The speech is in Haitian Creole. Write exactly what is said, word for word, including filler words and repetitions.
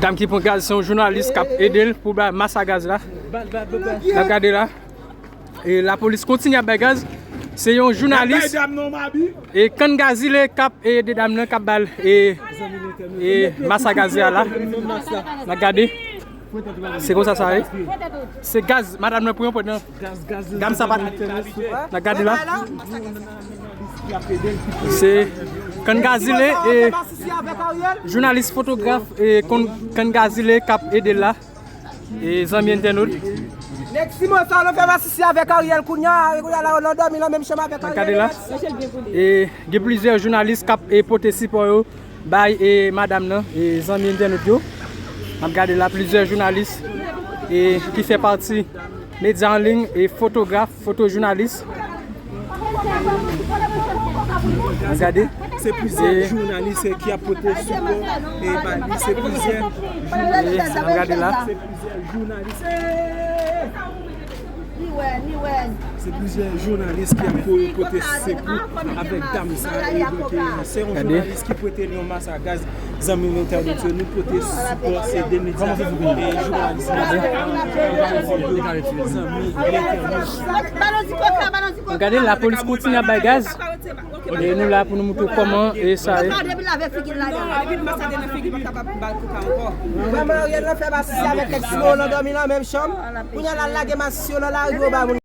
Dam ki pran gaz, se yon jounalis k ap ede l pou bay mas a gaz la. N ap gade la. E lapolis kontinye ap bay gaz. Se yon jounalis. E kann gazile k ap ede dam nan k ap ba l e, e mas a gaz la. N ap gade. Se konsa sa ye. Se gaz, madanm nan pran pandan. Gam sapat. N ap gade la. Se kann gazile e jounalis, fotograf e kann gazile k ap ede l la. E zanmi entènot. Nèg Simon sa, nou fè masisi avèk Ariel kounya, kounya la, nou dòmi nan menm chanm avèk Ariel. Gade la. E gen plizyè jounalis k ap e pote sipò yo bay e madanm nan, e zanmi entènot yo. N ap gade la, plizyè jounalis e ki fè pati medya an liy e fotograf, fotojounalis. N ap gade. Se plizyè jounalis ki ap pote sipò e ba li. Se plizyè jounalis. N ap gade la. Se plizyè jounalis. Se plizyè jounalis ki ap pote sekou avèk dam sa. E donk, se yon jounalis ki pote li yon mas a gaz. Zanmi entènot yo, nou pote sipò, se de medya e jounalis medya. Zanmi entènot. Gade, lapolis kontinye ap bay gaz. E nou la pou nou montre w kòman e sa ye. Vrèman, Ariel nan fè masisi avèk nèg Simon nan dòmi nan menm chanm. Kounya la lage masisi yo nan lari yo ba moun.